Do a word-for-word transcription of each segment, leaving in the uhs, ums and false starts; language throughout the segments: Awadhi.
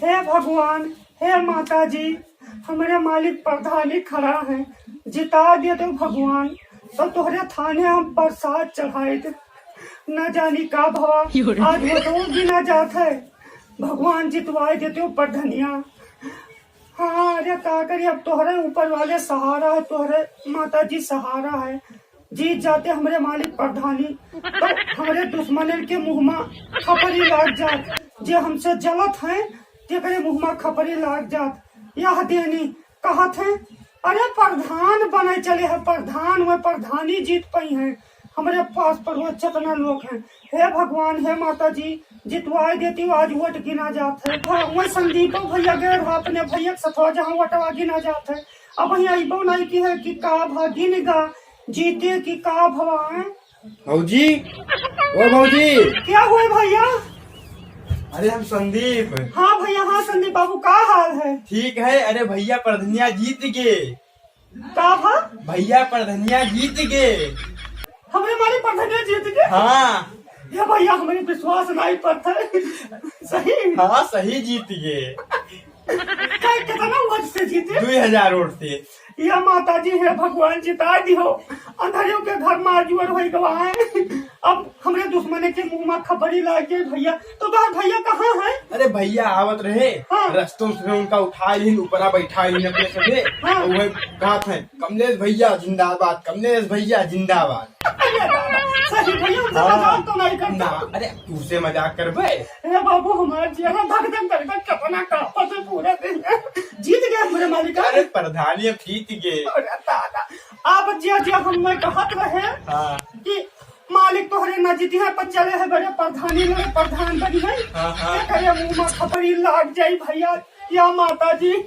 हे भगवान, हे माता जी, हमरे मालिक प्रधानी खड़ा है, जिता दे तो भगवान, तो तोहरे थाने हम प्रसाद चढ़ाइत। न जानी का भवा, आज वोटो गिना जात है, भगवान जितवाए देते हो प्रधनिया। हाँ, अरे का करी, अब तोहरे ऊपर वाले सहारा है, तोहरे माता जी सहारा है। जीत जाते हमरे मालिक प्रधानी, तो हमरे दुश्मनन के मुँह मा खपरी लाग जात, जे हमसे जलत हैं, तेकरे मुँह मा खपरी लाग जात। यह देनी कहत हैं, अरे प्रधान बने चले हैं, प्रधान में प्रधानी जीत पइहैं। हमरे पास पड़ोस जितना लोग हैं, हे भगवान, हे माता जी, जितवाए देती हो, आज वोट गिना जात है। हाँ, वही संदीपो भैया गए रहा अपने भैया के सथवा, जहाँ वोटवा गिना जात है। अब वही अइबो नहीं की है कि का भा गिन गा, जीते कि का भवा है। भौजी, ओ भौजी। क्या हुआ भैया? अरे हम संदीप। हाँ भैया, हाँ संदीप बाबू, का हाल है? ठीक है। अरे भैया, प्रधनिया जीत गए। का भा? भैया प्रधनिया जीत गए। हमरे मालिक प्रधनिया जीत गए? हाँ। ये भैया, हमरे विश्वास नहीं पड़ता है। सही? हाँ, सही जीत गए। का, कितना वोट से जीते? दुई हजार वोट से। या माता जी, हे भगवान, जिता दिहो। अंधरियों के घर मा जुअर होई गवा है। अब हमरे दुश्मने के मुँह मा खपरी लाग गई भैया। तो तोहर भैया कहाँ है? अरे भैया आवत रहे, हाँ। रस्तों से उनका उठा लीन, ऊपरा बैठा लीन अपने सभे। हाँ। और वह कहत है, "कमलेश भैया जिंदाबाद, कमलेश भैया जिंदाबाद।" अरे दादा, सही भैया, उनसे हाँ। मजाक तो नहीं करता। ना, अरे, तुझसे मजाक करबे? अरे बाबू, हमार जिया धक धक धक धक कितना कांपत है पूरे दिन। जीत गए हमरे मालिक। अरे, प्रधानी अब जीत गए। अरे दादा, आप जिया जिया हम में कहत रहे हाँ। कि मालिक तोहरे ना जीती है, पर चले है बड़े प्रधानी लगे, प्रधान बनी है। हाँ, हाँ। ये करे मुँह मा खपरी लाग जाई भैया। या माता जी,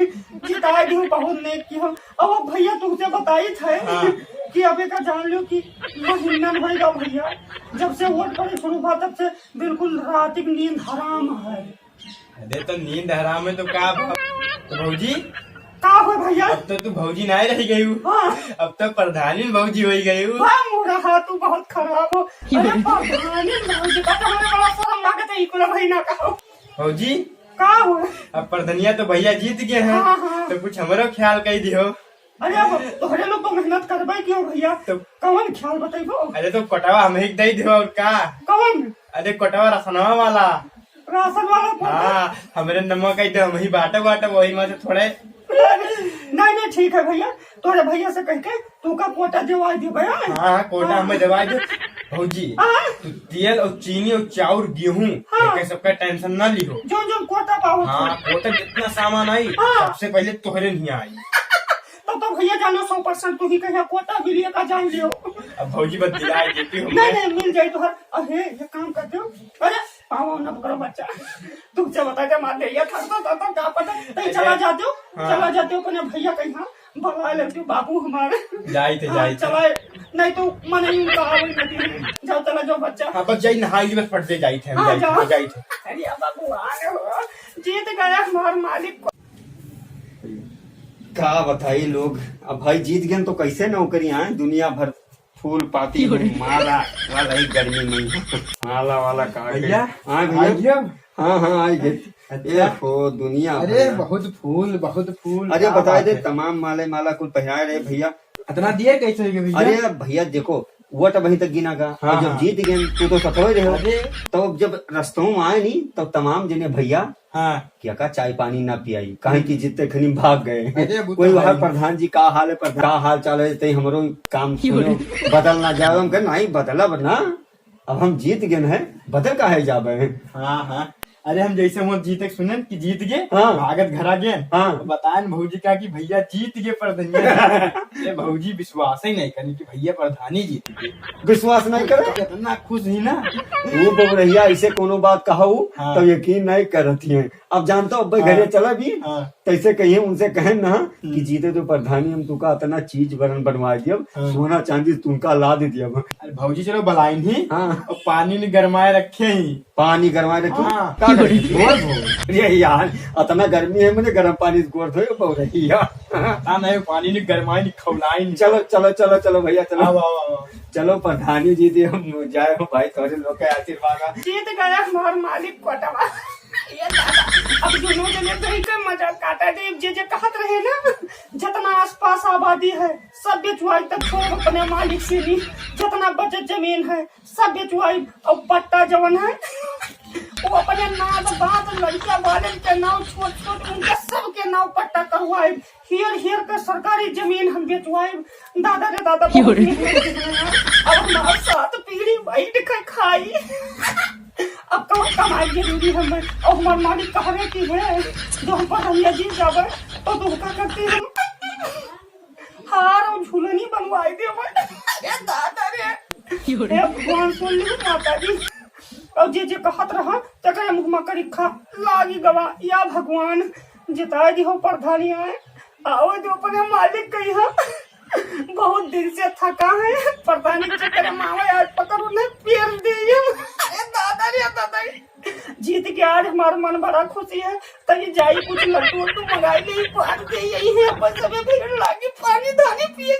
जिताए दियो, बहुत नेक की हो। अब वो भैया तुमसे बताई थे हाँ। कि अबे का जान लो कि महीनन होइगा भैया, जब से वोट पड़े शुरू भा तब से बिल्कुल रात की नींद हराम है। अरे तो नींद हराम है तो का भा-, तो भौजी का हो भैया? अब तो तू भौजी नाहीं रह गई हूँ। हाँ। अब तो प्रधानी भौजी हो गई हूँ। वाह मुरहा, तू बहुत खराब हो। अरे प्रधानी भौजी का तो हमें बड़ा शर्म लागत है, इकुला भाई ना कहो। भौजी, का हो? अब प्रधनिया तो भैया जीत गए हैं, हाँ, हाँ। तो कुछ हमरो ख्याल कई दियो। अरे अब तोहरे लोग तो मेहनत करबे कियो भैया, तो कौन ख्याल बतैबो? अरे तो कोटवा हम ही दे दियो और का? कौन? अरे कोटवा रसनवा वाला। राशन वाला कोटा? हाँ, हमरे नमवा कई दे, हम ही बाटे बाटे वही में से थोड़े। नहीं, नहीं, ठीक है भैया, तोहरे भैया से कह के तू का कोटा देवाई दे भैया। हाँ, हाँ, कोटा हाँ। हमें देवाई दे। भौजी, हाँ। तू तेल और चीनी और चाउर गेहूं, हाँ। एके सबका tension ना लिहो। जौन जौन कोटा पावत हाँ, हो। कोटा जितना सामान आई, हाँ। सबसे पहले तोहरे नहीं आई। तब तो भैया जानो सौ percent तू ही कहिया कोटा मिलिए का जान लियो। अब भौजी बस दिला देती हूँ नहीं, मैं। नहीं, मिल जाई तोहर। अरे, ये काम कर दो। अरे, पावा ना पकड़ो बच्चा। तुमसे बता दे, मार दे, ये था, था, था, था, का पता। तई अरे। चला जाते हो, हाँ। चला जाते हो अपने भैया कहीं, हाँ। बला लेते हो बाबू हमारे। जाई थे, हाँ, जाई थे। चला, नहीं तो मन ही उनका आवे नहीं। जाओ, चला जाओ बच्चा। हाँ, बस जाई नहाई, बस फट से जाई थे हम, हाँ, जाई थे, जाओ। जाई थे। अरे बाबू, आ रहे हो। जीत गया हमार मालिक को। का बताई लोग, अब भाई जीत गए तो कैसे नौकरी आए, दुनिया भर फूल पाती क्यों रे? माला वाला ही गर्मी में। माला वाला का भैया, कहे? हाँ भैया। आ गया? हाँ, हाँ, आ गए। अच्छा। ए हो, दुनिया अरे, भर। बहुत फूल, बहुत फूल, अरे, क्या बताए बात दे, है? तमाम माले माला कुल पहिराए रहे भैया। इतना दिए कैसे हो गए भैया? अरे भैया, देखो, वोट अभी तक गिना का, हाँ, और जब हाँ। जीत गए, तू तो सतोए रहे हो। अरे। तो अब जब रस्तों में आए नहीं, तब तमाम जने भैया हाँ। क्या का चाय पानी ना पियाई, काहे कि जितने खनी भाग गए। अरे, वो तो कोई है वहाँ ही। प्रधान जी का हाल है, प्रधान का हाल चाल है, तई हमरो काम सुनो, बदल ना जाओ। हम कहे, "नहीं, बदलब ना, अब हम जीत गए हैं, बदल काहे जाबे?" हाँ, हाँ। अरे, हम जैसे हम जीते सुने कि जीत गए, हाँ। भागत घर आ गए। हाँ। तो बताएं भौजी का कि भैया जीत गए प्रधानी। ये भौजी विश्वास ही नहीं करी कि भैया प्रधानी जीत गए। विश्वास नहीं करे? इतना खुश ही ना। वो बउरहिया ऐसे कोनो बात कहउ, हाँ। तउ यकीन नहीं करत हियँ। अब जानत हो, अब हाँ। घरे चला भी, हाँ। तैसे कहिए, उनसे कहे ना हम्म। कि जीते तो प्रधानी, हम तुका अतना चीज बरन बनवाए दियब, हाँ। सोना चांदी तुमका ला दे दियब। अरे भौजी, चलो बलाइन ही, हाँ। और पानी ने गरमाए रखे ही। पानी गरमाए रखे? हाँ। का करे? गोर हो। अरे यार, अतना गर्मी है, मने गरम पानी से गोर धोए, बउरहिया। ना, नहीं, पानी ने गरमाए, ने खौलाए, ने। चलो, चलो, चलो, चलो भैया, चलो। आओ, आओ, आओ, आओ। चलो प्रधानी जी, दे हम जाए हो भाई, तोरे लोग के आशीर्वाद है। जीत गया हमार मालिक कोटवा। ये दादा, अब दोनों जने दही का मजा काटा दे, जे जे कहत रहे ना, जितना आसपास आबादी है, सब बेचवाई, तब छोड़ अपने मालिक से ली, जितना बचत जमीन है, सब बेचवाई। और पट्टा जवन है, वो अपने नात बात, लड़का बालन के नाव, छोट छोट उनके सबके नाव पट्टा करवाई। हेर हेर के सरकारी जमीन हम बेचवाई। दादा रे दादा, बहुत क्यों रे? नीक लगे है। अब हमार सात पीढ़ी बैठ के खाई। अब कौन कमाई जरूरी हमें? और हमार मालिक कहवे की है, जो हम पढ़ल लिखल जावे, तो तू का करती हम? हार और झुलनी बनवाई देवे। अरे दादा रे। क्यों रे? हे भगवान, सुन ली माता जी। और जे जे कहत रहा, तकरे मुँह में करी खा लागी गवा। या भगवान, जिताए दिहो प्रधानी आए। आओ जो अपने मालिक कही है। बहुत दिन से थका है, प्रधानी चक्कर में आवे, आज पकड़ उन्हें पेल दे। अरे दादा रे दादा, जीत के आज हमार मन बड़ा खुशी है। तनी जाई कुछ लड्डू उड्डू मंगाई ले, पान दे यही है, बस हमें भीड़ लागी, पानी धानी पिए।